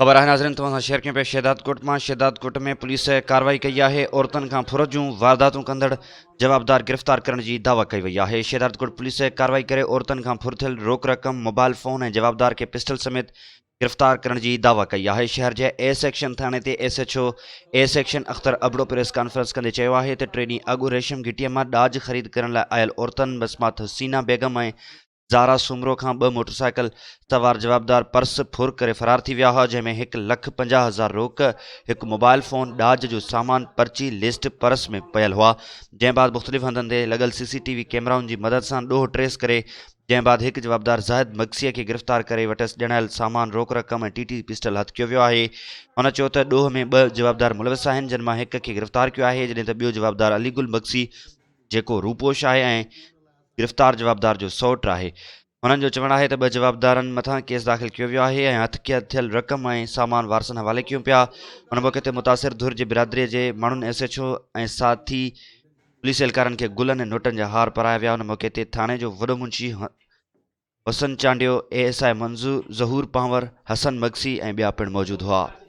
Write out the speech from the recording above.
خبر آهي ناظرين توهان سان شيئر ڪيون پيا شهدادڪوٽ مان شهدادڪوٽ ۾ پوليس ڪارروائي ڪئي آهي عورتن کان ڦر جون وارداتون ڪندڙ جوابدار گرفتار ڪرڻ جي دعويٰ ڪئي وئي آهي شهدادڪوٽ پوليس ڪارروائي ڪري عورتن کان ڦر ٿيل روڪ رقم موبائل فون ۽ جوابدار کي پسٽل سميت گرفتار ڪرڻ جي دعويٰ ڪئي آهي شهر جي اي سيڪشن ٿاڻي تي S H O A section Akhtar Abro press conference ڪندي چيو آهي ته ٽي ڏينهن اڳ ريشم گهٽيء مان ڏاج خريد ڪرڻ لاء آيل عورتن بسمات حسينه بيگم ۽ زارا سومرو کان ٻه موٽرسائيڪل سوار جوابدار پرس ڦر ڪري فرار ٿي ويا هئا، جنهن ۾ هڪ لک 50 هزار روڪ، هڪ موبائل فون، ڏاج جو سامان، پرچي، لسٽ پرس ۾ پيل هئا، جنهن بعد مختلف هنڌن تي لڳل سي سي ٽي وي ڪيمرائن جي مدد سان ڏوهه ٽريس ڪري جنهن بعد هڪ جوابدار زاهد مگسيء کي گرفتار ڪري وٽس ڄڻايل سامان، روڪ رقم ۽ ٽي ٽي پسٽل هٿ ڪيو ويو آهي. هن چيو ته ڏوهه ۾ ٻه جوابدار ملوث آهن، جن مان هڪ کي گرفتار ڪيو آهي، جڏهن ته ٻيو جوابدار علي گل مگسي جيڪو روپوش آهي ۽ گرفتار جوابدار جو سئوٽ آهي. هنن جو چوڻ آهي ته ٻه جوابدارن مٿان ڪيس داخل ڪيو ويو آهي ۽ هٿ ٿيل رقم ۽ سامان وارثن حوالي ڪيون پيا. ان موقعي تي متاثر ڌر جي برادري جي ماڻهن ايس ايڇ او ۽ ساٿي پوليس اهلڪارن کي گلن ۽ نوٽن جا هار پارايا ويا. ان موقعي تي ٿاڻي جو وڏو منشي Hassan Chandio, A S I Manzoor Zahoor Panhwar, Hassan Magsi ۽ ٻيا پڻ موجود هئا.